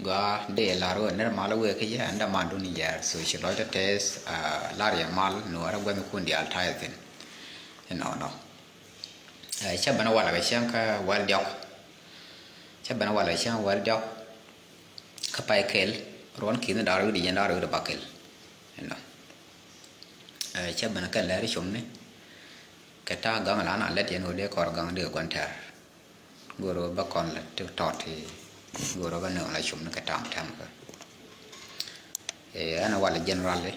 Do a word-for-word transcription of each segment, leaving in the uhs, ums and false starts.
Gɔaa dee lar wä nɛr mal wee kä yɛ ɛn dämandun yɛɛr, so ci lɔcdä tɛth, ah, lar yɛ mal nuɔrä guäthkun diaal ta̱yɛ thi̱n. Inɔnɔ. Eh, cä ben walɛ kɛ cäŋ kä wäl diɔk. Cä ben walɛ kɛ cäŋ wäl diɔk. Kä pay kɛl, ruɔn ki̱n da̱r wi̱cdɛ yɛn da̱r wi̱cdɛ ba kɛl. Inɔ. Eh, cä ben kɛ lɛr comni. Kɛ ta̱a̱ gaŋ la na lɛt yɛn wä dee kɔr gaŋ dee gua̱n tɛr. Go̱o̱r ɣöö bä kɔn la ti tɔt ti go̱o̱r ɣöö bä nööŋ la cum ni kɛ tam tɛm kɛ. Ɛ ɛn walɛ generally,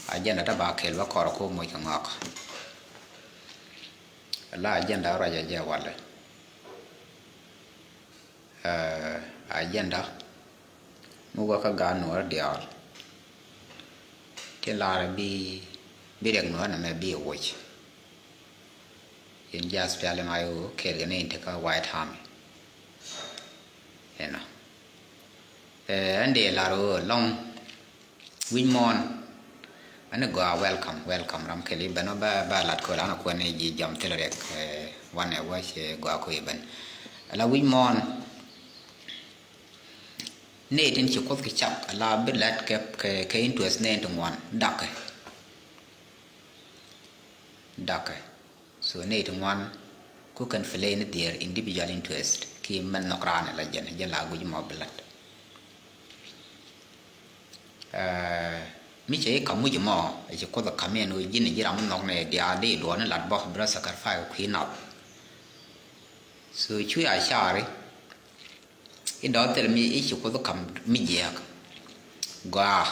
agenda ta ba kɛl bä kɔr ko moc kɛ ŋɔak. La agenda ruac a jɛ walɛ. Ɛ agenda mi wä kä gaat nuɔɔr diaal. Ti lar bi, bi riɛk nuɔɔr nɛmɛ bi woc. In just piali ma yo kɛɛl kɛ ni in ti kä White Army. Inɔ. Ɛ ɛn dee lar wä lɔŋ wi̱c muɔ̱ɔ̱n. Ɛn gɔaa, welcome, welcome ram kɛli bɛn wä ba, ba lat kɔl an kuɛn ni ji̱ jam thil riɛk, ɛ wanɛ wä cɛ gɔaa kɔ i̱ bɛn. Ala wi̱c muɔ̱ɔ̱n. Nɛy tin ci Kuoth kɛ cak ala bi lat kɛ, kɛ, kɛ interest nɛy ti ŋuan dakɛ. Dakɛ. So nɛy ti ŋuan ku kɛn play ni their individual interest ki mɛn nhɔk raan ala jɛn, jɛn la guic mɔ bi lat. Eh, mi cɛ i̱ kam muc mɔ, ɛ ci Kuoth kam in wä ji̱n ji̱ ram nhɔk nɛ diaal di duɔɔni lat bɔ bi rɔ sacrifice kui̱ nath. So cu ya cari. I̱ dɔ̱th thil mi i̱ ci Kuoth kam mi jiääk. Gɔaa.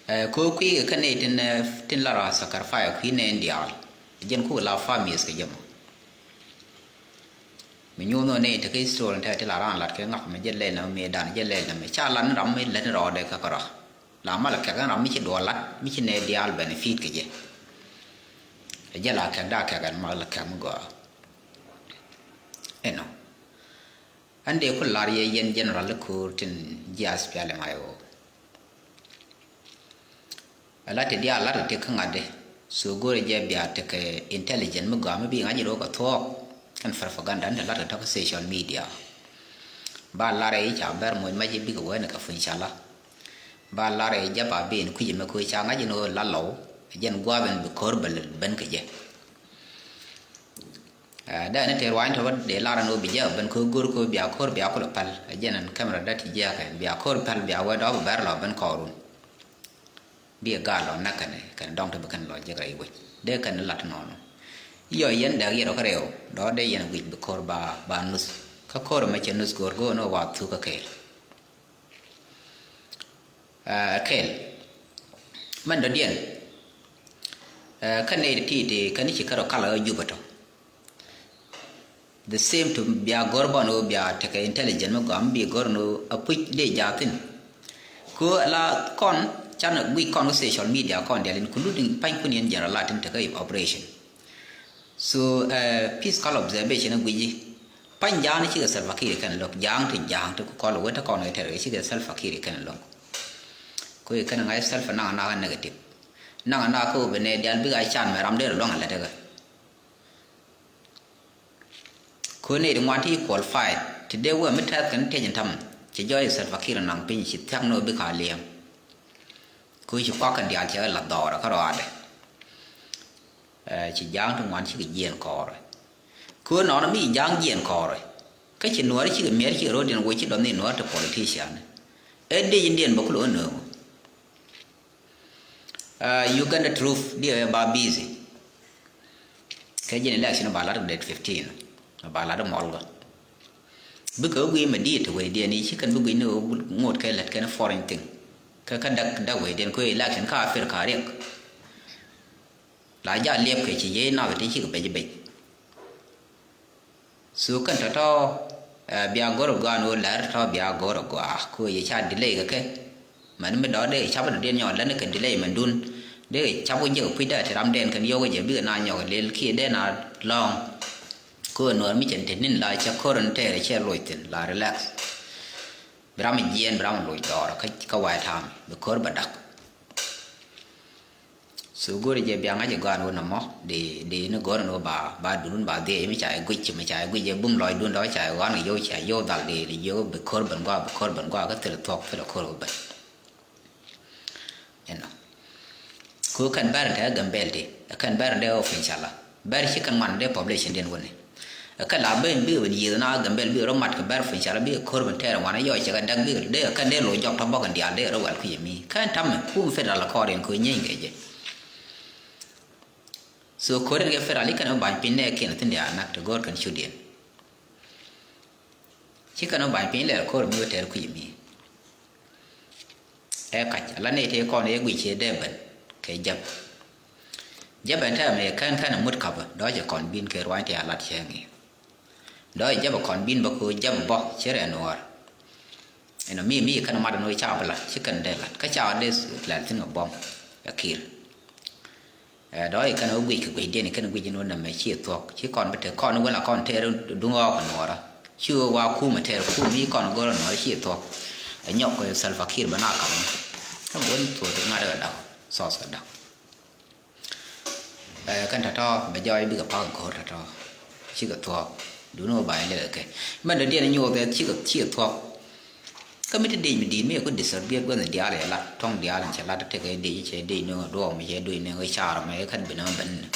Ɛ, ko̱ kui̱ kɛ kɛn nɛy tin, ɛ, tin la rɔ sacrifice kui̱ nɛy in diaal. Jɛn kuk la families kɛ jɛ mɔ. Mi nyuuth nɔ nɛy tekɛ history tɛ ti la raan lat kɛ ŋak mi jɛ lɛl nɛ mi dan jɛ lɛl nɛ mi ca lat ni ram mi lät ni rɔɔdɛ kä kärɔa. La mal kɛk ɛn ram mi ci duɔl lat mi ci nɛy diaal benefit kɛ jɛ. Ɛ jɛ la kɛk da kɛk ɛn mal kɛk mi gɔaa. Ɛnɔ. Ɛn dee ku lar yɛ yɛn general ko̱r tin jiath piali ma yɛ wä. Ala ti diaal lat ti kä ŋa̱t di. So go̱rɛ jɛ bia ti kɛ intelligent mi gɔaa mi bi ŋa̱c rok kɛ thuɔɔk. Kɛn propaganda ni ti lat kɛ tɔk social media. Ba lar i̱ ca bɛr moc mac i̱ bikɛ wee ni kɛ puny cala. Ba lar i̱ jɛ ba ben kui̱c mi ko̱ ca ŋa̱c in ɣöö la lɔw. Jɛn gua̱a̱th in bi ko̱r bɛ ben kɛ jɛ. Ɛ, dee ni tëë ruaacni tɔ̱ bä dee lar ɛn ɣöö bi jɛ ben kä go̱r kä bia ko̱r bia kulɛ päl. Ɛ jɛn ɛn camera dee ti jiääkɛ bia ko̱r päl bia wee dɔɔk bɛ bɛr lɔ ben kɔɔrun. Bi ɛ gal lɔ näk kɛn kɛn dɔŋ ti bi kɛn lɔ jek rɛy wec dee kɛn lat nɔɔnɔ. Yɔ yɛn dɛk yɛn rɔ kä rɛw dɔɔ dee yɛn guic bi ko̱r ba, ba nuth. Kä ko̱r ɛmɛ cɛ nuth go̱r go̱r ni wa thuk kä kɛɛl. Ɛ kɛl mɛn dɔ̱diɛn. Ɛ kä nɛy ti ti kɛn ci kärɔ kalɛ ɣä Jubɛ tɔ. The same to bia gɔr bɔn ɣöö bia tekɛ intelligent mi gɔaa mi bi gɔr ni ɣöö a puc dee jathin. Kö la kɔn can guic kɔn kä social media kɔn dial including pa̱ny kun yɛn general latin tekɛ operation. So, eh, physical observation a guici. Pa̱ny ja̱a̱ŋ ni cikɛ Salva Kiir kɛn lo̱k, ja̱a̱ŋ ti ja̱a̱ŋ ti ku kɔl wet ti kɔn kɛ tɛr kɛ cikɛ Salva Kiir kɛn lo̱k. Ko i̱ kɛn ŋa̱c Salva naŋ naŋ negative. Naŋ naŋ ko bi nɛ dial bik a can mɛ ram der luɔ̱ŋ a lɛt kɛ. Ko nɛ di ŋuan ti qualified ti dee wee mi tɛth kɛn tec in tam. Ci jɔɔc Salva Kiir naŋ piny ci thiak ni wee bik a liɛm. Ko ci kuak kɛn dial cɛ la dhɔɔrɛ kä rɔadɛ. Eh, ci ja̱a̱ŋ ti ŋuan cikɛ jiɛɛn kɔɔrɛ. Kö nɔnɔ mi ja̱a̱ŋ jiɛɛn kɔɔrɛ. Kä ci nuɔɔri cikɛ miɛɛr cikɛ ro̱diɛn wec ci dɔ̱th ni nuɔɔri ti politician. Ɛ dee ji̱n diɛn bä kulɛ wä nööŋ. Ah, Uganda truth diɛ ba busy. Kä ji̱n election ba lat date fifteen. Ba lat mɔl gɔ. Bikɛ wä guiy mɛ diet wecdiɛn i̱ ci kɛn bi guiy ni ŋot kɛ lät kɛn foreign thing. Kä kä dak dak wecdiɛn kö election kä Africa riɛk. La ja liɛp kɛ ci jiɛc nath ti cikɛ bec bec. So kɛn tɔ̱tɔ̱, eh, bia go̱r gɔaa ni wä lɛr tɔ̱ bia go̱r gɔaa ko yɛ ca delay kɛ kɛ. Mɛn mi dɔ̱ dee cap dɔ̱diɛn nyɔk lɛn kɛ delay mɛn dun. Dee cap wä jek puc dee ti ram dɛn kɛn yɔk wä jɛ bikɛ na nyɔk lel kiɛ dee na lɔ̱ŋ. Ko nuɔr mi cɛn te nin la cɛ ko̱r ni tɛɛrɛ cɛ loc thin la relax. Bi ram jiɛn bi ram loc dɔɔr kä, kä White Army bi ko̱r bɛ dak. So go̱o̱rɛ jɛ bia ŋa̱c ɛ gɔaa ni wä nɔmɔ di di ni go̱o̱rɛ ni wä ba ba dun ba dhiɛ mi ca yɛ guic mi ca yɛ guic ɛ bum lɔcdun dɔ̱ ca yɛ ɣɔn kɛ yio̱w ca yio̱w dhal di di yio̱w bi ko̱r ben gɔaa bi ko̱r ben gɔaa kä thilɛ thuɔ̱k thilɛ ko̱r wä ben. Inɔ. Ko kɛn bɛr in te Gambɛl ti kɛn bɛr in dee wä piny cala bɛr ci kɛn ŋuan dee population din wä ni. Kɛ la ben bikɛ ben yiëth na Gambɛl bikɛ rɔ mat kɛ bɛr piny cala bikɛ ko̱r ben tɛɛr ŋuan yɔc cɛ kɛ däk bikɛ dee kɛn dee loc jɔk tɔ bɔk in diaal dee rɔ wɛl kui̱ mi kɛn tamɛ kum federal kɔɔr in ko̱ nyieeny kɛ jɛ. So ko̱r in kɛ federal ikɛn bɛ ba̱ny piny nɛ kiɛn thin diaal nak te go̱o̱r kɛn cudiɛn. Ci kɛn bɛ ba̱ny piny lɛl ko̱r mi wä tɛɛr kui̱ mi. Ɛ kac ala nɛy tëë kɔn ëë guic cië dee ben kɛ jäp. Jäp ɛn tɛmɛ kɛn kɛn mut kapä dɔ̱ɔ̱c ɛ kɔn bin kɛ ruany tëë a lat cɛ ŋi̱i̱. Dɔ̱ɔ̱c ɛ jäp ɛ kɔn bin bä ko̱ jäp bä ci rɛn nuɔɔr. Ɛn ɔ mi mi kɛn mat ɛn ɣöö ca bä lat ci kɛn dee lat kä ca dee lɛl thi̱n kɛ buɔ̱m ɛ ki̱i̱r. Ɛ dɔ̱ i̱ kɛn wä guic kɛ guicdiɛn i̱ kɛn guic in wä nɛmɛ ciɛ thuɔ̱k ci kɔn bi te kɔn wä la kɔn tɛɛr duŋ ɣɔɔk nuɔɔrä. Ci wä wa kumɛ tɛɛr kum i̱ kɔn go̱rä nuɔɔrä ciɛ thuɔ̱k. Ɛ nyɔk kɛ Salva Kiir bɛ na kam ni kä wä thuɔ̱k ti ŋa̱t kɛ da̱k sɔs kɛ da̱k. Ɛ kɛn tɔ̱tɔ̱ bɛ jɔɔc bikɛ pak in ko̱r tɔ̱tɔ̱ cikɛ thuɔ̱k. Duŋ wä ba in lɛl kɛ mɛn dɔ̱diɛn in nyuɔth ɛ cikɛ ciɛ thuɔ̱k. Kä mi ti dec mi di̱i̱t mi yɛ ku disturb biɛt gua̱th in diaal yɛ lat tuɔ̱ŋ diaal in cɛ lat tekɛ dec cɛ dec ni duɔɔk mi cɛ dec ni car mɛ kä bi ni mɛ ben ni.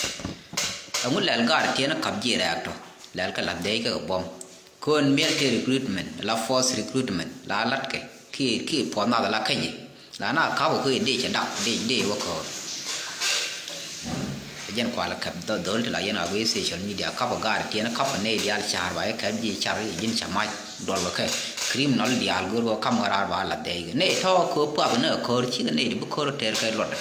Ɛŋu lɛl gaat tiɛn kap ji̱ rɛɛk tɔ lɛl kä lath dec kä kɛ buɔ̱m. Ko̱n military recruitment la force recruitment la lat kɛ ki ki puɔth nath la känyɛ. La na kap kɛ kui̱ dec cɛ dak dec dec wä köör. Jɛn kual kɛp dhol ti la yɛn a guiy social media kap a gaat tiɛn kap a nɛy diaal car ba yɛ kɛp ji̱ car ji̱n ca mac duɔl kɛ kɛ criminal diaal go̱r kɛ kam kɛ raar ba la dhɛy kɛ nɛy tɔ̱ kɛ puath ni a ko̱r cikɛ nɛy ti bi ko̱r tɛr kɛ luɔt.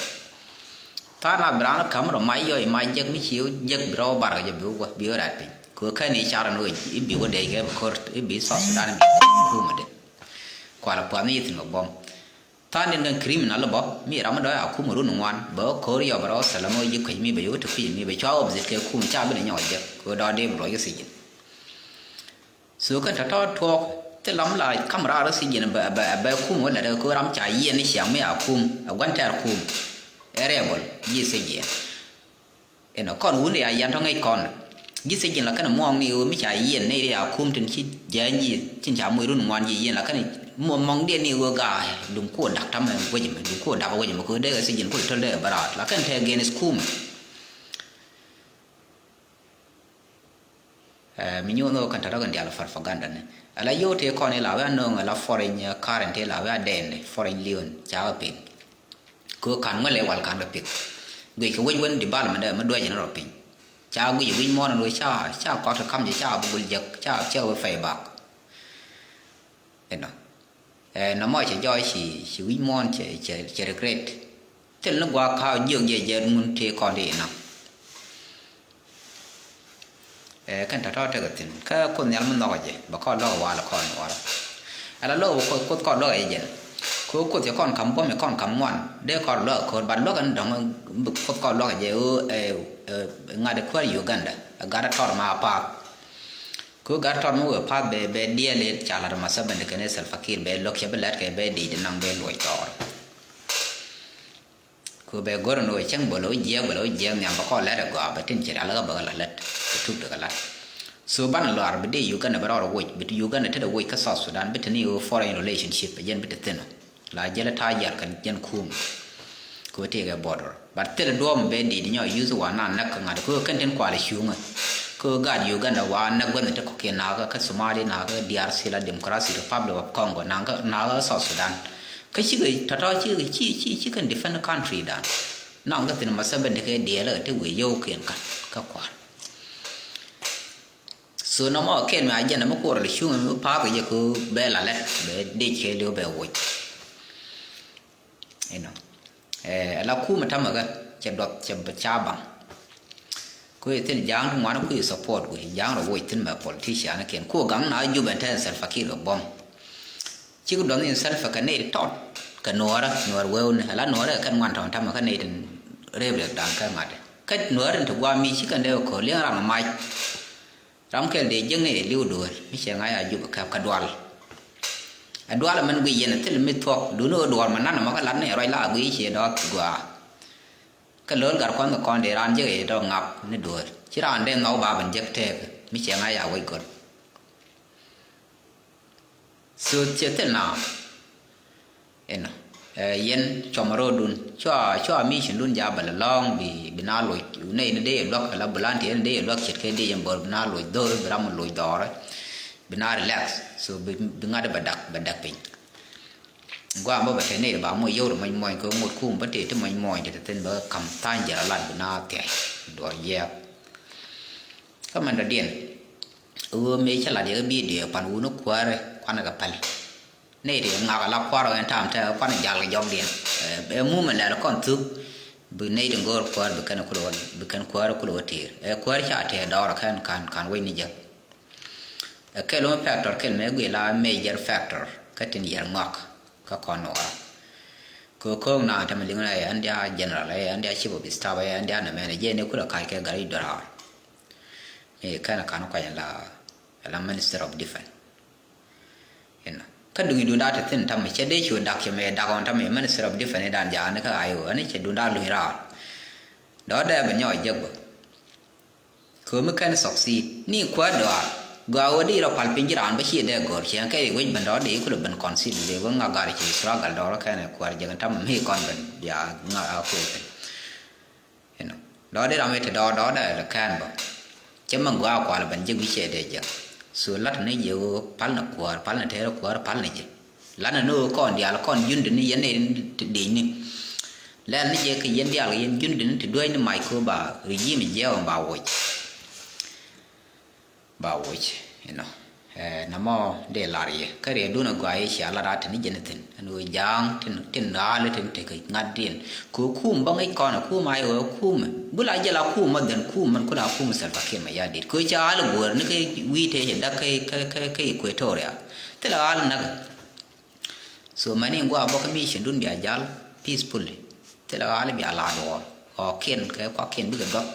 Tha̱a̱ŋ na bi raan käm rɔ mac yɔc mac jek mi ci jek bi rɔ bar kɛ jɛ bi wä bi wä rat piny kɛ kɛn i̱ car ni wec i̱ bi wä dɛy kɛ bi ko̱r i̱ bi South Sudan bi kumɛ dɛ. Kual a puath ni ithin kɛ buɔm. Tha̱a̱ŋ in kɛn criminal bä mi ram mi dɔ̱ a kum run ŋuan bä ko̱r yɔp rɔ thalam ɔ yi̱ kuec mi bɛ yio̱w ti kui̱ mi bɛ cua opposite kɛ kum ca bi ni nyɔk jek kɛ dɔ̱ dee bi luɔc kɛ sijin. So kɛn tɔ̱tɔ̱ tuɔɔk thil ram la kam raar sijin bɛ bɛ bɛ kum wä lɛ dee kɛ ram ca yiɛn ni ciaŋ mi a kum a gua̱n tɛɛr kum. Ɛ rebel ji̱ sijin. Inɔ kɔn wun ria yan tɔ ŋäc kɔn. Ji̱ thiec ji̱n la kɛn muɔ̱ɔ̱ŋ ni ɣöö mi ca yiɛn ni ria kum tin ci jääny ji̱ tin ca moc run ŋuan ji̱ yiɛn la kɛn muɔ̱ɔ̱ŋ muɔ̱ɔ̱ŋdiɛn ni ɣöö gaa duŋ kuɔ dak tamɛ guäcimɛ duŋ kuɔ dak guäcimɛ kɛ ɣöö dee kɛ thiec ji̱n kuɔ tɔl dee bɛ raat la kɛn tɛ against kum. Ɛ mi nyuɔn ɣöö kɛn tɔ̱tɔ̱ kɛn diaal propaganda ni ala yio̱w tëë kɔn ila wee anööŋ ala foreign current ila wee adɛɛn foreign lion ca ɣä pin. Kɛ ɣöö ka̱n ŋuɛl ɛ wal ka̱n kɛ pith. Guic kɛ wec wen development ɛ mi duäc ni rɔ piny. Ca guic wi̱c muɔ̱ɔ̱n ɛn ɣöö ca ca kɔt kɛ ka̱m jɛ ca bi gul jek ca ca wee pay back. Inɔ ɛ nɔmɔ cɛ jɔɔc ci ci wi̱c muɔ̱ɔ̱n cɛ cɛ cɛ regret. Thil ni gua̱a̱k ka̱a̱k jiök jɛ jɛ ŋun tëë kɔn ti inɔ. Ɛ kɛn tɔ̱tɔ̱ tekɛ thi̱n kä Kuoth Nhial mi nhɔkɛ jɛ bɛ kɔn lɔk ɛ wal ɛ kɔn nuɔɔrä. Ala lɔk bɛ Kuoth Kuoth kɔn lɔk ɛ jɛn kɛ Kuoth cɛ kɔn ka̱m buɔ̱m cɛ kɔn ka̱m ŋuan dee kɔn lɔk ɛ ko̱r bat luäk ɛn dɔ̱ŋ bɛ Kuoth kɔn lɔk ɛ jɛ ɣöö ɛ ɛ ŋa̱t ɛ kuäär Uganda ɛ gat ɛ tɔr ma pa̱a̱th. Kɛ ɣöö gat ɛ tɔr mi wëë pa̱a̱th bɛ bɛ diɛɛl ëë ca la̱t ɛ Museveni kɛnɛ Salva Kiir bɛ lo̱k cɛ bi lɛt kɛ bɛ dic di naŋ bɛ luɔc thɔɔr. Kɛ bɛ go̱r ni wä cäŋ bä lɛ wä jiɛɛk bä lɛ wä jiɛɛk nhiam bä kɔn lɛt ɛ gɔaa bä tin ci rial kä bä kɛ la lät kɛ tuk ti kɛ lat. So banɛ lɔar bi dee Uganda bɛ rɔɔd ɛ woc bi ti Uganda tetdɛ woc kä South Sudan bi te ni ɣöö foreign relationship ɛ jɛn bi te thin ɔ. La jɛl ɛ ta̱a̱ jial kɛn jɛn kum. Kɛ wä tëëkɛ border. But thilɛ duɔ̱ɔ̱p mi bɛ di̱i̱t nyɔ yuth wa na näk kä ŋa̱t kɛ wä kɛn tin kual ɛ cuŋä. Kɛ wä gaat Uganda wa näk guänh ti kɔ̱kiɛn nakä kä Somali nakä D R C la Democratic Republic of Congo nakä nakä South Sudan. Kä cikɛ tɔ̱tɔ̱ cikɛ ci ci ci kɛn defend country dan. Nɔŋ kä thi̱n Museveni kɛ diɛɛlä kɛ ti wëë yio̱wkiɛn ka̱n kä kua̱r. So nɔmɔ kɛn mi a jɛn mi kuɔr lɛ cuŋ mi pa̱a̱k kɛ jɛ kɛ bɛ la lɛ bɛ dec kɛ liw bɛ woc. Inɔ ɛ la kumɛ tamɛ kɛ cɛ duɔth cɛ ca baŋ. Ku i̱ thil ja̱a̱ŋ ti ŋuan ku i̱ support ku i̱ ja̱a̱ŋ rɔ woc thi̱n mɛ politician kiɛn ku gaŋ na Jubɛ ɛn tɛn Salva Kiir kɛ buɔ̱m. Cik duɔth in Salva kɛ nɛy ti tɔt kɛ nuɔɔrä nuɔɔr wewni ala nuɔɔrä kɛ kɛn ŋuan tɔn tamɛ kɛ nɛy tin rep rep da̱a̱n kɛ ŋa̱t kɛ nuɔɔrä in ti gua̱a̱ mi cikɛ nɛy kɛ ko̱r liɛŋ ran mac. Ram kɛl dee jiäkni ɛ li̱w duëël mi cɛ ŋa̱c a Jubɛ kɛp kɛ dual. Ɛ dual ɛmɛn guic yɛn ɛ thil mi thuɔ̱k duuni ɣöö duɔ̱ɔ̱r mɛ nan ɛmɔ kɛ lat ni ɛ ruac la a guic ciɛ dɔɔth gɔaa. Kɛ lo̱l gat kuan kɛ kɔn dee raan jek i̱ dɔ̱k ŋak ni dueer. Ci raan dee nhɔk ba ben jek tëëk. Mi cɛ ŋa̱c a wec gör. So, ciɛ thil na. Inɔ. Ɛ, yɛn cuɔmɔ ro̱o̱dun. Cua, cua mission dun ja bɛ lɛ lɔ̱ŋ bi, bi na loc. Nɛy ni dee yɛ luäk kɛ la bulan ti yɛn dee yɛ luäk ce̱tkɛ dee yɛn bo̱r bi na loc dho̱r bi ram loc dhɔrɛ. Bi na relax. So, bi, bi ŋa̱t bɛ dak, bɛ dak piny. Guam bä bɛ te nɛy ba moc yio̱w ri moc muɔny kɛ ŋot kum bä te ti moc muɔny te te thin bä kam tha̱a̱ny jɛ la lat bi na thia̱c. Duɔr jiɛɛk. Kä mɛn dɔ̱diɛn. Ɣöö mëë cä lat yɛ kä bidio pan wun kuäärä kuanɛ kɛ päl. Nɛy ti ŋak ala kua̱r ɣän tam te kuanɛ jal kɛ jɔkdiɛn. Ɛ, ɛ mumɛ lɛl kɔn thuk. Bi nɛy ti go̱o̱r kuäär bi kɛn kulɛ wä, bi kɛn kuäär kulɛ wä ti̱i̱r. Ɛ kuäär ca tɛɛ dɔɔr kɛn kan, kan wec ni jek. Ɛ kɛl wä factor kɛl mɛ guic la major factor kä tin yɛr ŋɔak kä kɔn wä. Kɛ ko̱o̱k na tämɛ liŋ na ɛ, ɛn dia general ɛ, ɛn dia chief of staff ɛ, ɛn dia nɛmɛn ɛ, jɛ ni kulɛ ka̱c kɛ gari dɔraar. Ɛ kɛn kan kuany la, la Minister of Defense. Inɔ. Kä duŋ idun da̱a̱ te thi̱n tamɛ cɛ dee cu dak cɛ mɛ dak ɔn tamɛ Minister of Defense idan jaani kä I O, ani cɛ dun da̱a̱ luny raar. Dɔ̱ dee bɛ nyɔɔc jek bä. Kömi kɛn succeed ni kuäär dɔaar. Gɔaa wä di rɔ pal piny ji̱ raan bä ciɛ dee gɔ̱r ciɛŋ kɛ i̱ wec ben dɔ̱ di kulɛ ben consider di wä ŋa gar ci struggle dɔ̱r kɛn kuäär jek tamɛ mi kɔn ben bia ŋa a kuɛ ben. Inɔ. Dɔ̱ di ram i̱ te dɔ̱ dɔ̱ dee lɛ kɛn bä. Cɛ mɛ gɔaa kual ben jek wi̱cɛ dee jek. So lat ni jɛ wä pal ni kuäär, pal ni tɛɛr kuäär, pal ni jɛ. Lat ni ni wä kɔn diaal kɔn jundɛ ni yɛn ni ti dec ni. Lɛl ni jɛ kɛ yɛn diaal kɛ yɛn jundɛ ni ti duec ni mac kɛ wä ba regime jɛ wä ba woc. Ba woc, inɔ. Ɛ, namɔ dee lar yɛ. Kä riɛdun a gɔaa yɛ cia lar a tini jɛn thin. Ɛn wee ja̱a̱ŋ tin, tin raali tin tekɛ ŋa̱t din. Kɛ kum bä ŋäc kɔn a kum a yɛ wee kum. Bula jɛl a kum ma dhen kum man kun a kum Salva Kiir Mayardit. Kɛ ca al guäär ni kɛ wi̱i̱ tëë cɛ dak kɛ, kɛ, kɛ, kɛ Equatoria. Thilɛ al näk. So mani in gua bä kä mission dun bia jal peacefully. Thilɛ ɣa̱a̱l bia la duɔɔr. Ɣɔ̱kiɛn kɛ kuakiɛn bikɛ duɔth.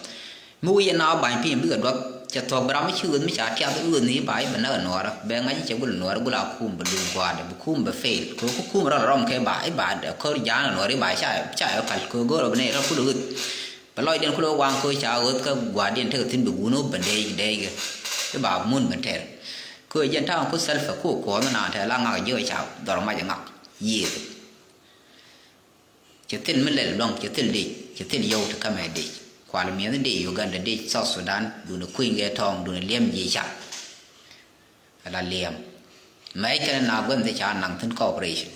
Mi wi̱c in na ba̱ny piny bikɛ duɔth. Cɛ thuɔ̱k bi ram mi ci ɣöth mi ca tiath ɣöth ni ba i̱ bɛ näk ɛ nuɔɔrä. Bɛ ŋa̱c i̱ cɛ gul ɛ nuɔɔrä gul a kum bɛ luny gua̱a̱dɛ bi kum bɛ fail. Kɛ ku kum rɔl rɔm kɛ ba i̱ ba kɛ ko̱r ja̱a̱n ɛ nuɔɔrä i̱ ba ca ca ɛ pal kɛ go̱o̱r ɔ bi nɛy rɔl kul ɛ ɣöth. Bɛ lɔcdiɛn kulɛ waŋ kä ca ɣöth kä gua̱a̱rdiɛn tekɛ thi̱n bi wun wä ben dee dee kɛ. I̱ ba mun ben tɛr. Kä jɛn ta̱a̱ŋ ku Salva ku kuɔth na tɛ la ŋak ji̱ ca dhɔr mac ŋak. Yiëëth. Cɛ thil mi lɛl luaŋ, cɛ thil dec, cɛ thil yɔw ti kamɛ dec. Kual miɛth dec Uganda dec South Sudan, duni kui̱ny kɛ tɔ̱ɔ̱ŋ, duni liɛm ji̱ ca. Ala liɛm. Mɛc kɛn na guɛn thi ca naŋ thi̱n cooperation.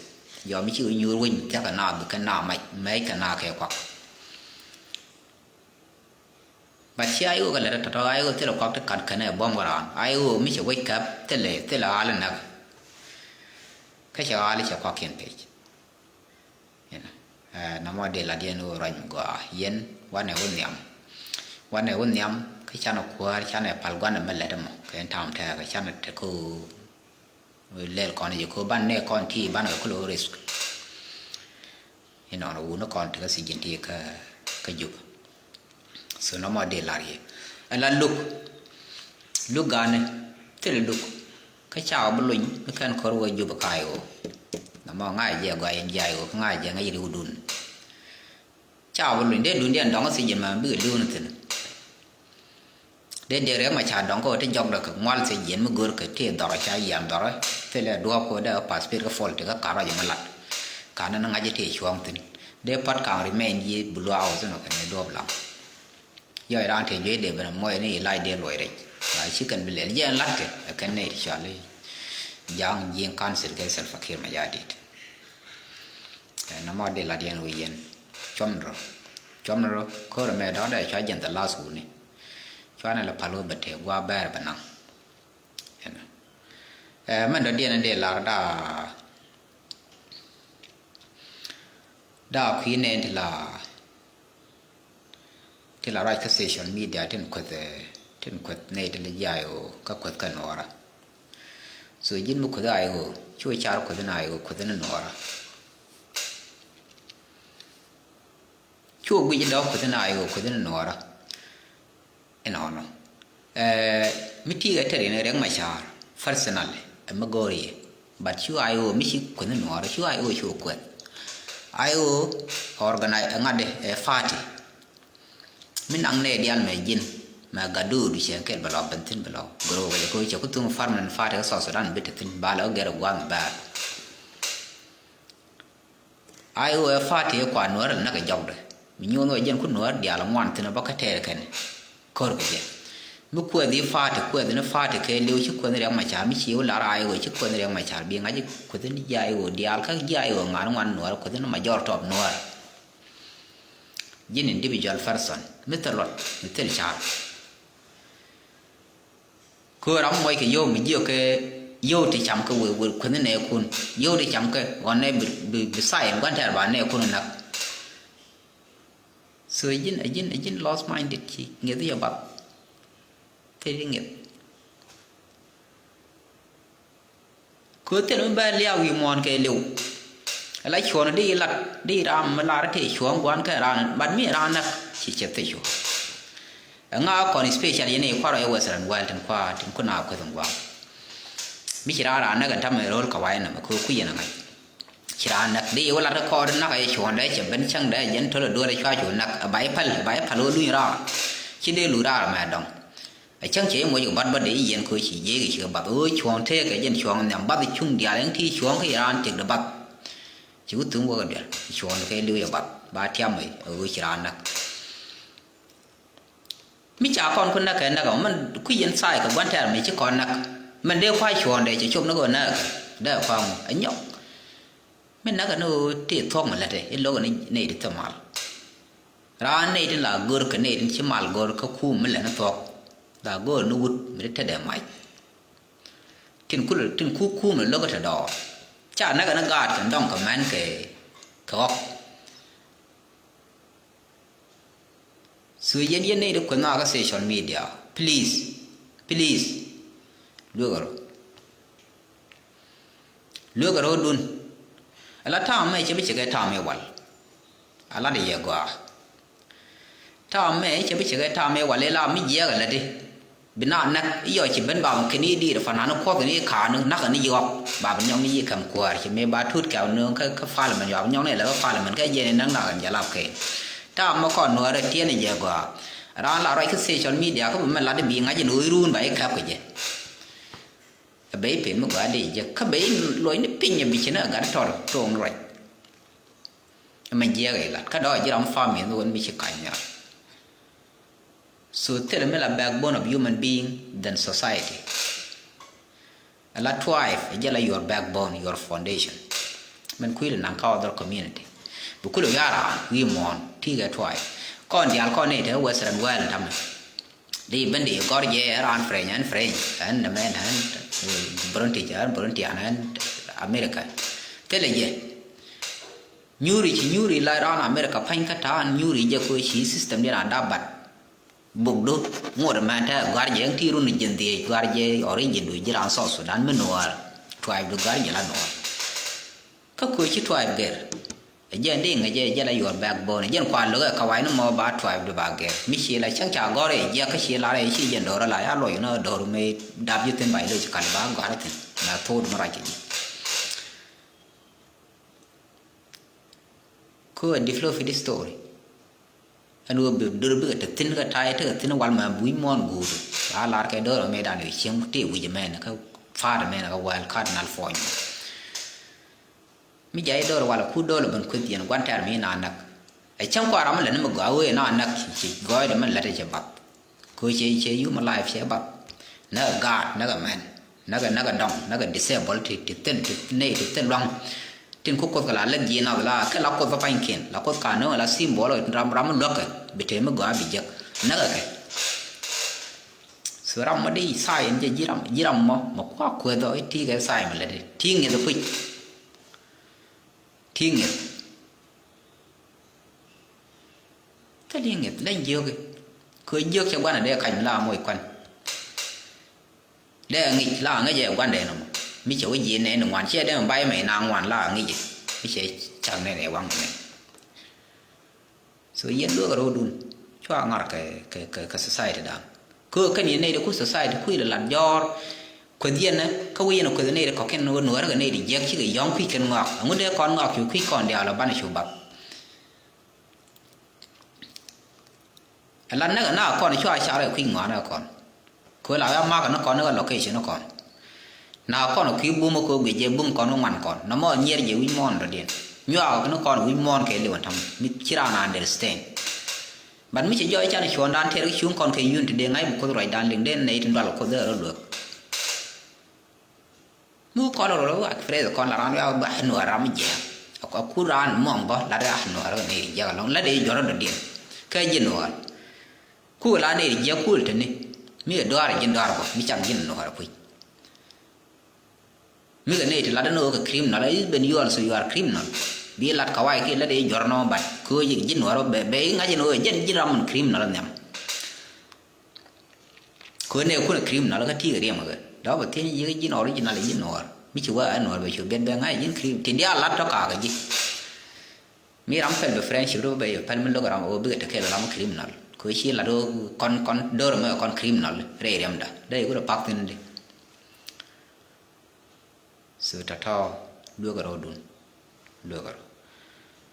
Jɔmi ci nyuur winy thiakä na bi kɛn na mac, mɛc kɛn na kɛ kuak. But ci I O kɛ lɛ tɔtɔ I O thilɛ kuak ti kat kɛnɛ buɔ̱m kɛ raan. I O mi cɛ wec kɛp thilɛ, thilɛ ɣa̱l näk. Kä cɛ ɣa̱l cɛ kuak kiɛn pec. Inɔ. Ɛ, namɔ dee lat yɛn wä ruac mi gɔaa. Yɛn, wanɛ wä nhiam. Wanɛ wä nhiam, kä canɛ kuäär, canɛ pal guanɛ mi lɛt ɛmɔ. Kɛ ɛn tam tɛɛk, canɛ te kä lɛl kɔn jɛ kä ban nɛ kɔn ti, ban kɛ kulo risk. Inɔnɔ wuni kɔn ti kä sijin ti kä, kä Jup. So nɔmɔ di lar yɛ. Ɛ la luk. Luk gani. Thil luk. Kä ca wä bi luny mi kɛn kɔr wä Jup kä I O. Nɔmɔ ŋa̱c jɛ gɔaa yɛn ji̱ I O kä ŋa̱c jɛ ŋäc riwdun. Ca wä bi luny dee dundiɛn dɔŋ thiec jɛ mɛ bikɛ li̱w ni thi̱n. Dee dee rɛm a ca dɔŋ kä wä ti jɔk dɔ kɛ ŋual thiec jɛ mi go̱r kɛ ti dhɔrɔ ca yiam dhɔrɔ. Thilɛ duɔ̱ɔ̱p kä wä dee kä path pit kä fol ti kä ka̱r rɔc mɛ lat. Ka̱n ni ŋa̱c ti cuɔ̱ɔ̱ŋ thi̱n. Dee pat ka̱ŋ remain yi bi luaak wä thi̱n wä kɛ ni duɔ̱ɔ̱p lam. Yɔc raan te juey dee ben a muɔc ni ilac dee luɔc rɛc. Ba ci kɛn bi lɛl jɛ ɛn la̱tkɛ ɛ kɛn nɛy ti cɔal i̱ Ja̱a̱ŋ Ji̱eŋ Council kɛ Salva Kiir Mayardit. Ɛ nɔmɔ dee la̱t yɛn wi̱i̱ yɛn. Cuɔm ni rɔ. Cuɔm ni rɔ ko̱r ɛmɛ dɔ̱ŋ dee cua jɛn the last wuni. Cua ni lɛ pal wä bɛ tëë gua̱a̱ bɛɛr bɛ naŋ. Ɛn. Ɛ mɛn dɔ̱diɛn in dee lar daa. Daa kui̱ nɛn ti la ti la ruac kä social media tin kueth, eh, tin kueth nɛy ti la ji̱ I O kä kueth kä nuɔɔrä. So ji̱n mi kueth I O cu car kueth ni I O kueth ni nuɔɔrä. Cu guic dɔ̱k kueth ni I O kueth ni nuɔɔrä. Inɔnɔ. Eh, mi ti kɛ tɛr in Riek Machar personally ɛ mi go̱o̱r yɛ. But cu I O mi ci kueth ni nuɔɔrä, cu I O cu kueth. I O organize ŋa̱t ɛ party. Mi naŋ nɛy diaal mɛ ji̱n mɛ gat do̱o̱du cɛ kɛl bɛ lɔ ben thi̱n bɛ lɔ goro̱o̱ kɛ jɛ ko̱ cɛ ku thuŋ parmanent party kä South Sudan bi te thi̱n ba lɛ ɣä gɛr ɛ gua̱a̱th mɛ bɛɛr. Ai ɣöö ɛ party ɛ kua Nuäär ɛ näk ɛ jɔkdɛ mi nyuɔ̱th ɣöö jɛn ku Nuäär diaal ɛ ŋuan thi̱n ɛ bä kä tɛɛr kɛn ko̱r kɛ jɛ. Mi kuɛth i̱ party kuɛth ni party kɛ li̱w ci kuɛth ni Riɛk Macar mi ci wä lar ai ɣöö ci kuɛth ni Riɛk Macar bi ŋa̱c kuɛth ni ji̱ ai ɣöö diaal kä ji̱ ai ɣöö ŋa̱n ŋuan Nuäär kuɛth ni majority of Nuäär. Ji̱n individual person mi thil luɔt mi thil car. Kö ram muɔc kɛ yio̱w mi jiök kɛ yio̱w ti cam kɛ wëë wëë kuänh nɛɛkun yio̱w ti cam kɛ ɣɔn nɛ bi bi bi sayɛn gua̱n tɛɛr ba nɛɛkun näk. So ɛ ji̱n ɛ ji̱n ɛ ji̱n lost minded ci ŋi̱eth yɛ bath. Thil i̱ ŋi̱eth. Kö thil mi bɛ liak wi̱i̱ muɔ̱ɔ̱n kɛ liw. Ala cuɔ̱ɔ̱n di lat di ram mi lar tëë cuɔ̱ɔ̱ŋ gua̱n kɛ ran bat mi ran näk ci cɛ thi̱c cuɔ̱ɔ̱ŋ. Ɛŋa kɔn special yɛn i̱ kuarɔ i̱ Western world tin kua tin kun a kueth in gua̱a̱k. Mi ci ran ran näk ɛn tamɛ ro̱l kɛ wa̱i̱ nɛmɛ kö kui̱ yɛn ɛŋa̱c. Ci ran näk di wä lat kɛ kɔɔr näk ɛ cuɔ̱ɔ̱ŋ dee cɛ ben cäŋ dee jɛn töl ɛ duɔl ɛ cua cu näk ɛ ba i̱ päl ba i̱ päl wä luny raar. Ci dee luny raar mɛ dɔ̱ŋ. A cäŋ cɛ i̱ moc kɛ bath bädɛ i̱ yɛn kɛ ɣöö ci jiɛk i̱ cikɛ bath ɣöö cuɔ̱ɔ̱ŋ tëëkɛ jɛn cuɔ̱ɔ̱ŋ nhiam bath cuŋ diaal ɛn ti cuɔ̱ɔ̱ŋ kä i̱ raan tëkdɛ bath. Ci wä thuŋ wäkɛ duel cuɔ̱ɔ̱ŋ kɛ li̱w yɛ bath ba tiam ɛ ɣöö ci raan näk. Mi ca kɔn ku näk kɛ näk ɔ mɛn kui̱ yɛn thaay kɛ gua̱n tɛɛr mi ci kɔn näk. Mɛn dee kua̱c cuɔ̱ɔ̱ŋ dee cɛ cop ni kɛ ɣöö näk kɛ dee kua̱ŋ ɛ nyɔk. Mi näk ni ɣöö tëë thuɔ̱k mi lätdɛ i̱ lo̱k ni nɛy ti thil mal. Raan nɛy tin la gör kɛ nɛy tin ci mal gör kä kuum mi lät ni thuɔ̱k. La gör ni wut mi ti tetdɛ mac. Tin ku tin ku kuum ni lo̱k te dɔɔr. Ca näk ni gaat kɛ dɔŋ kɛ mɛn kɛ kɛ ɣɔk. So yɛn yɛn nɛy ti kueth na kä social media, please, please. Lueek ɛ rɔ. Lueek ɛ rɔɔdun. Ala ta̱a̱ mɛ cɛ bi cɛ kɛ ta̱a̱ mɛ wal. Ala di yɛ gɔaa. Ta̱a̱ mɛ cɛ bi cɛ kɛ ta̱a̱ mɛ wal ila mi jiɛɛk ala di. Bi na näk i̱ yɔc ci ben bam kɛn i̱ di̱i̱r fanani kuɔth ni ka̱a̱ni nakä ni yɔk. Bam nyɔk ni yi kɛm kuäär ci mëë ba tuut kɛm ni kä kä parliament yɔk nyɔk ni ala kä parliament kä jɛn ni näk nak in jɛ lap kɛ. Ta̱a̱ mɛ kɔn nuäärä tiɛn in jɛ gɔaa. Raan la ruac kä social media kä bi mɛ lat i̱ bi ŋa̱c in ɣöö i̱ ruun ba i̱ kɛp kɛ jɛ. Ɛ ben i̱ pem mi gɔaa dee jek kä ben i̱ luɔcni piny ɛ bi ci ni ɛ gat tɔr toŋ ruac. Ɛmɛ jiɛɛk ɛ lat kä dɔɔk ji̱ ram family ni wen mi ci ka̱ny nhial. So thilɛ mi la backbone of human being than society. Ɛ la tribe ɛ jɛ la your backbone, your foundation. Mɛn kui̱ lɛ naŋ kä other community bi kulɛ wi̱i̱ a raan wi̱i̱ muɔ̱ɔ̱n ti̱i̱ kɛ tribe. Kɔn diaal kɔn nɛy te western world tamɛ. Di ben di gɔr jɛ ɛ raan French ɛn French ɛn nɛ mɛn ɛn British ɛn British ɛn America. Thilɛ jɛ. Nyuuri ci nyuuri la raan America pa̱ny kä ta̱a̱n nyuuri jɛ kɛ ɣöö ci system diɛn a dap bat. Bukdu ŋot ɛmɛ te gɔ̱a̱r jɛ ɛŋ ti run ji̱n dhiec gɔ̱a̱r jɛ origin du ji̱ raan South Sudan mi nuɔɔr. Tribe du gɔ̱a̱r jɛ la nuɔɔr. Kä kɛ ɣöö ci tribe gɛr. Ɛ jɛn di ŋäcɛ ɛ jɛn la your backbone ɛ jɛn kua lo̱kɛ kɛ wa̱i̱ ni mɔ ba tribe du ba gɛr mi ci la cäŋ ca gɔ̱r ɛ jiɛk kä ci la rɛy ci jɛn do̱r la ya luɔc ni do̱r mi dap ji̱ thi̱n ba i̱ lo̱c kal ba gɔ̱a̱r thi̱n. Na thot mi ruac kɛ ji̱. Kö ɛ develop fi di story. Ɛn ɣöö bi dör bikɛ te thi̱n kä ta̱a̱ tekɛ thi̱n wal mɛ bui̱ muɔ̱ɔ̱n guutu. Ba lar kɛ do̱r ɛ mëëdan ɛ cieŋ tëë wi̱c ɛmɛn kä pa̱a̱t ɛmɛn kä wäl cardinal point. Mi jay döör walɛ ku döör lɛ ben kueth yɛn gua̱n tɛɛr mi na näk. Ɛ cäŋ kua ram mi lɛ ni mi gɔaa wee na näk ci gɔɔydɛ mi lät cɛ bath. Kö cɛ cɛ human life cɛ bath. Näk ɛ gaat näk ɛ mɛn näk ɛ näk ɛ dɔŋ näk ɛ disable ti ti thil ti nɛy ti thil luaŋ. Tin ku kuoth kɛ la lek ji̱ nath la kɛ la kuoth kä panykiɛn la kuoth ka nööŋ la symbol ram ram mi luäk kɛ bi te mi gɔaa bi jek näk ɛ kɛ. So ram mɔ dee science jɛ ji̱ ram ji̱ ram mɔ mɔ kua kueth ɔ i̱ ti kɛ science mi lät ti ŋieth ɛ puc. Ti ŋieth. Thil i̱ ŋieth leny jiök i̱ kö jiök cɛ gua̱n a dee kac mi la moc kuan. Dee ŋic la ŋic ɛ gua̱n dee nɔmɔ mi cɛ wä ji̱ nɛɛni ŋuan ciɛ dee mi bay mɛy na ŋuan la ŋic i̱ mi cɛ cak nɛɛni ɛ waŋ mɛ. So yɛn lueek rɔɔdun cua ŋɔr kɛ kɛ kɛ society dan. Kö kɛn yɛn nɛy ti ku society kui̱ lɛ lat jɔɔr. Kueth yɛn kä wä yɛn kueth nɛy ti kɔ̱kiɛn wä nuäärä kɛ nɛy ti jiäk cikɛ yɔ̱ŋ kui̱ kɛn ŋɔak. Ɛŋu dee kɔn ŋɔak cu kui̱ kɔn diaal ɔ banɛ cu bath. Ɛ la näk ɛ na kɔn cua car ɛ kui̱ ŋɔaanɛ kɔn. Kö la wä mak ni kɔn ni kɛ location ni kɔn. Na kɔn kui̱ bum kö guic jɛ bum kɔn ŋuan kɔn. Na mɔ nyier jɛ wi̱c muɔ̱ɔ̱n dɔ̱diɛn. Nyuak ni kɔn wi̱c muɔ̱ɔ̱n kɛ liw ɛn ta̱m. Mi ci raan understand. But mi ci jɔɔc can cuɔ̱ɔ̱ŋdan tɛr ki cuŋ kɔn kɛ yun ti dee ŋa̱c bi Kuoth ruacdan liŋ dee nɛy ti dual Kuoth dee rɔ luek. Mi wä kɔn rɔ wä ak phrase kɔn la raan wä ba nuɔr ram jiɛk. Ak ku raan muɔŋ bä la dee ah nuɔr ni jiɛk alɔŋ la dee jɔrɔ dɔ̱diɛn. Kɛ ji̱ nuɔr. Ku la ni jiɛk kul tini. Mi dɔar ji̱n dɔar bä mi cam ji̱n nuɔr kui̱. Mi kɛ ni ti la dee ni wä kɛ criminal, even you also you are criminal. Bi lat kawai ki la dee jɔrɔ nɔ bat. Ku ji̱ ji̱n nuɔr bɛ bɛ ŋa̱c ni wä jɛn ji̱n ram mun criminal nhiam. Kö nɛ kun a criminal kä ti kɛ riɛm kɛ. Dɔ̱ bɛ thieny ji̱ ji̱n original ji̱n nuɔr. Mi ci wä ɛ nuɔr bɛ cu biɛt bɛ ŋa̱c ji̱n criminal. Ti diaal lat tɔ kakä ji̱. Mi ram pɛl bɛ friendship rɔ bɛ yɛ pɛl mi lo̱k ram ɔ bikɛ tekɛ ram criminal. Kö ci lat ɔ kɔn kɔn dör mɛ kɔn criminal rɛy riɛmda. Dee yɛ kun a pak thin di. So tɔ̱tɔ̱ luekä rɔɔdun. Luekä rɔ.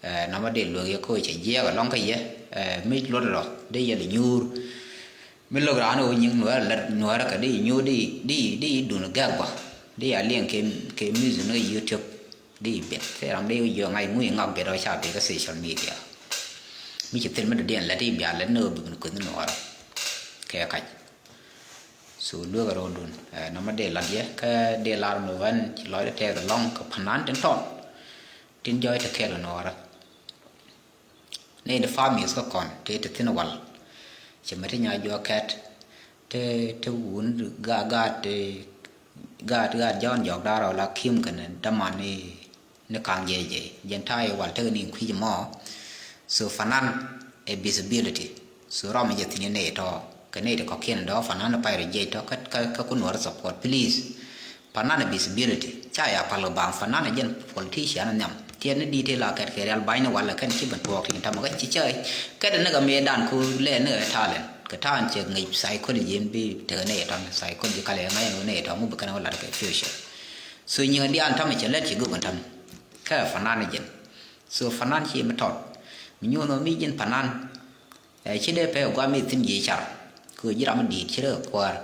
Ɛ, nɔmɔ dee luek yɛ koc cɛ jiɛɛk ɛlɔ̱ŋ kä yɛ. Ɛ, mi luɔt rɔ dee yɛl nyuur. Mi lo̱k raan ɣöö nyiŋ nuäärä lät nuäärä kɛ dee nyuur dee dee dee dun gɛk bä. Dee a liɛŋ kɛ kɛ music ni kɛ YouTube. Dee biɛt thil ram dee jiök ŋa̱c ŋuc ŋak biɛt ɔ ca pek kä social media. Mi ci thil mi dee diɛn lät i̱ bia lät ni ɣöö bi bin kueth ni nuäärä. Kɛ kac. So luekä rɔɔdun, ɛ, nɔmɔ dee lat yɛ, kä dee lar mi wän ci lɔcdä tɛth ɛlɔ̱ŋ kɛ panan tin tɔt. Tin jɔɔc te kɛl nuɔɔrä. Ni di families kä kɔn, te te thin wal. Cɛ mɛ ti nya juɔk kɛt, te, te wun gaat, gaat, te, gaat, gaat Jɔ̱ɔ̱n jɔk daar ɔ la kim kɛnɛ däman ni ni kaŋ jɛ jɛ jɛn ta̱a̱ i̱ wal tekɛ ni kui̱c mɔ. So fanan ɛ visibility. So rɔm jɛ thi̱n nɛy tɔ kɛ nɛy ti kɔ̱kiɛn dɔ̱ fanan pay rɔ jiɛc tɔ kä kä kä kun wär support please. Fanan ɛ visibility ca ya pal kɛ baŋ fanan ɛ jɛn politician nhiam tiɛt ni di̱t ti la kɛt kɛ rial ba̱ny ni wal ɛ kɛn ci ben tuɔɔk tin tamɛ kä ci cä kɛt ni kɛ mëë dan ku lɛ ni kɛ talent kɛ ta̱a̱n cɛ ŋic psychology in bi tekɛ nɛy tɔ psychology kalɛ ŋa̱c ni nɛy tɔ ŋu bi kɛn wä lat kɛ future. So nyiŋ diaal tamɛ cɛ lɛt ci gök in tamɛ. Kä fanan jɛn. So fanan ci mi tɔt. Mi nyuun mi jin fanan. Ɛ ci dee pek gua mi thin ji̱ car. Kɛ ji̱ ram mi di̱i̱t ci dee kuäär.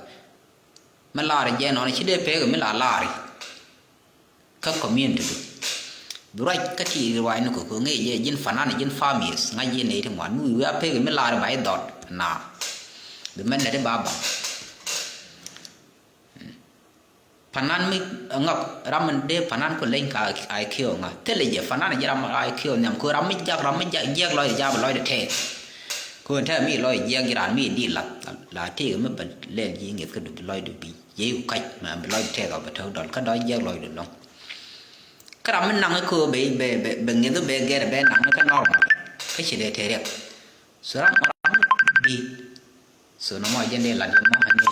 Mi laar jɛ nɔn ci dee pek mi la laar. Kä community du. Bi ruac kä ti ruac ni kɛ kɛ ŋi̱i̱c jɛ jin fanan jin families ŋa̱c jɛ nɛy ti ŋuan mi wi̱i̱ wi̱i̱ a pek mi laar ba i̱ dhɔt na. Bi mɛn lɛ ti ba ba. Panan mi ŋɔk ram mi dee panan ku leny ka I Q ŋa thilɛ jɛ panan jɛ ram I Q nhiam ku ram mi jak ram mi jak jiɛk lɔc jɛ jabɛ lɔc dee tɛth. Ku ɛn tɛm mi lɔc jiɛk ji̱ ran mi di lath la tëëk mi bɛ lɛl ji̱ ŋi̱th kä du bi lɔc du bi jiɛc ku kac mɛ bi lɔc dee tɛth ɔ bɛ tɔ̱ dɔl kä dɔc jiɛk lɔc du lɔŋ. Kä ram mi naŋ kä bɛ bɛ bɛ bɛ ŋi̱th bɛ gɛr bɛ naŋ kä normal kä ci dee tëë riɛk. So ram ram mi di So nɔmɔ jɛn dee lat yɛn mɔ ani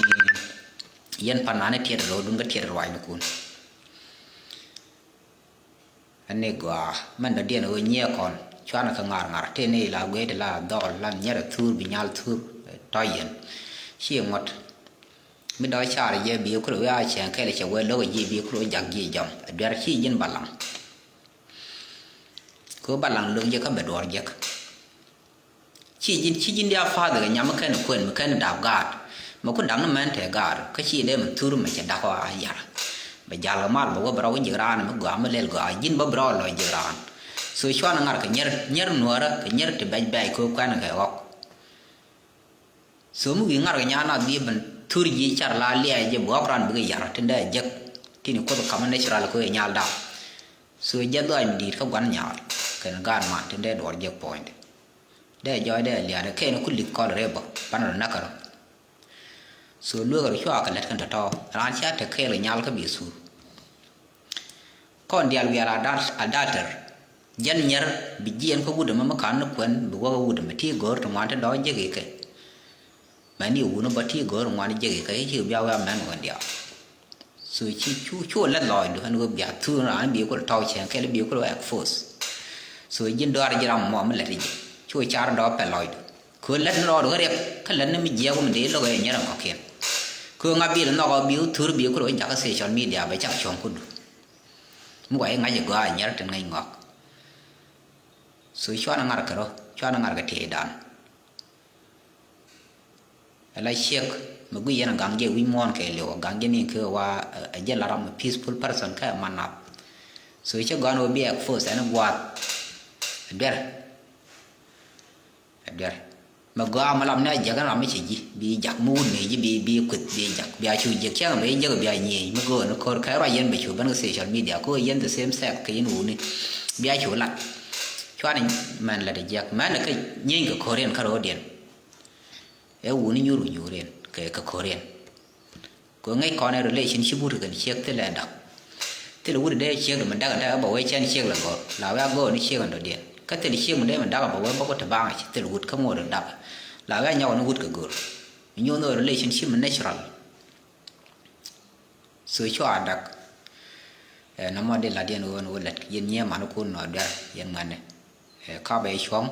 yɛn panan ni tiɛt rɔɔdun kä tiɛt ruacnikun. Ani gɔaa mɛn dɔ̱diɛn ɣöö nyiɛ kɔn cuanɛ kɛ ŋa̱r ŋa̱r tëë ni la guic ti la dhɔl la nyɛrɛ thur bi nyal thur tɔ̱ yɛn. Ci ŋuɔ̱t mi dɔ̱ car jɛ bi kulɛ wee a cɛŋ kɛl cɛ wee lo̱k ji̱ bi kulɛ wee jak ji̱ jɔm duer ci ji̱n balaŋ. Kɛ wee balaŋ lo̱k jɛ kä bɛ duɔr jek. Ci ji̱n ci ji̱n diaal pa̱a̱th kɛ nyam mi kɛn kuën mi kɛn dap gaat. Mɛ ku da̱k ni mɛn te gaat kä ci dee mi thur mɛ cɛ dak ɔ a yar. Bɛ jal kɛ mal bɛ wä bɛ rɔ wä ji̱k raan mi gɔaa mi lɛl gɔaa ji̱n bä bɛ rɔ lɔ ji̱k raan. So cuan ŋa̱r kɛ nyier nyier nuäärä kɛ nyier ti bɛc bɛc kɛ kuɛn kɛ ɣɔk. So mi wi̱i̱ ŋa̱r kɛ nyan a dhie ben thur ji̱ car la liac jɛ bɛ ɣɔk raan bikɛ yar tin dee jek. Tin kuoth kam natural kɛ wee nyal dap. So jɛ dhuac mi di̱i̱t kä gua̱n nyal kɛn gaat man tin dee duɔr jek puɔ̱nydɛ. Dee jɔɔc dee liaat kɛn ku li̱th kɔl rɛy bä pan rɔ näk kärɔ. So lueek rɔ cua kɛ lät kɛn tɔ̱tɔ̱ raan cia te kɛɛl kɛ nyal kä bi thur. Kɔn diaal wiaal a da̱r a da̱r tɛr. Jɛn nyɛr bi jiɛɛn kä wut ɛmɛ mi ka̱n ni kuɛn bi wäk ɛ wut ɛmɛ ti go̱o̱r ti ŋuan ti dɔ̱ɔ̱c jek ikɛ. Mɛn i̱ wun ɛ bä ti go̱o̱r ŋuan jek ikɛ i̱ ci bia wee a mɛn wän diaal. So ci cu cu lɛ lɔcdu ɛn ɣöö bia thur raan bi kul tɔw cɛn kɛl bi kul wɛ expose. So ji̱n dɔaar ji̱ ram mɔ mi lɛt ji̱ cu car dɔɔp pɛ lɔcdu. Kö lɛt ni rɔɔdu kä riɛk kä lɛt ni mi jiɛk wä mi dee lo̱k ɛ nyɛr ɛn kɔ̱kiɛn. Kö ŋa bil nhɔk ɔ bi wä thur bi kul wä jakä social media bɛ cak cuɔ̱ŋ kudu. Mi wa i̱ ŋa̱c i̱ gɔaa nyɛr tin ŋäc ŋɔak. So cuanɛ ŋa̱r kɛ rɔ cuanɛ ŋa̱r kɛ tieydan. Ala ciek mɛ gui yɛn a gaŋ jɛ wi̱c muɔ̱ɔ̱n kɛ liw a gaŋ jɛ ni kɛ wa, ɛ jɛ la ram a peaceful person kɛ man nath. So cɛ gɔn wä bi expose ɛn guath. Ɛ duer. Ɛ duer. Mɛ gɔaa mɛ lam ni a jiɛk ɛn ram mi cɛ ji̱ bi jak mi wut mi ji̱ bi bi kueth bi jak bi a cu jiɛk cɛŋ mɛ jiɛk bi a nyiey mi go̱o̱n ko̱r kɛ ruac yɛn bɛ cu ben kɛ social media ko yɛn the same sex kɛ yɛn wuni. Bi a cu lat. Cuani mɛn lɛ di jiɛk mɛn kɛ nyiey kɛ ko̱r yɛn kä ro̱o̱diɛn. Ɛ wuni nyuur wuni nyuur yɛn kɛ kɛ ko̱r yɛn. Kɛ ŋäc kɔn ɛ relationship wut kɛn ciek thilɛ dak. Thilɛ wut dee ciek dɛ mi dak dee bɛ wee cɛn ciek lɛ gɔr la wee a gɔr ni ciek ɛn dɔ̱diɛn kä thilɛ ciek mi dee mi dak bɛ wee bä ku ti baŋ ci thilɛ wut kä ŋot dak. La wee a nyɔk ni wut kɛ gɔr. Nyuur ni relationship mi natural. So cua dak. Ɛ nɔmɔ di lat yɛn ɣöö ni wä lät yɛn nyiee man kun nɔ duer yɛn ŋuɛni. Ɛ ka bɛ cuɔ̱ŋ.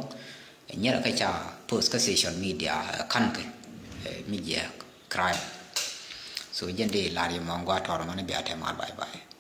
Ɛ nyɛrɛ kä ca post kä social media ɛ kankɛ. Ɛ mi jiɛ crime. So jɛn di lar yɛ mɔ ŋuat tɔr mani bia tɛ mal bye bye.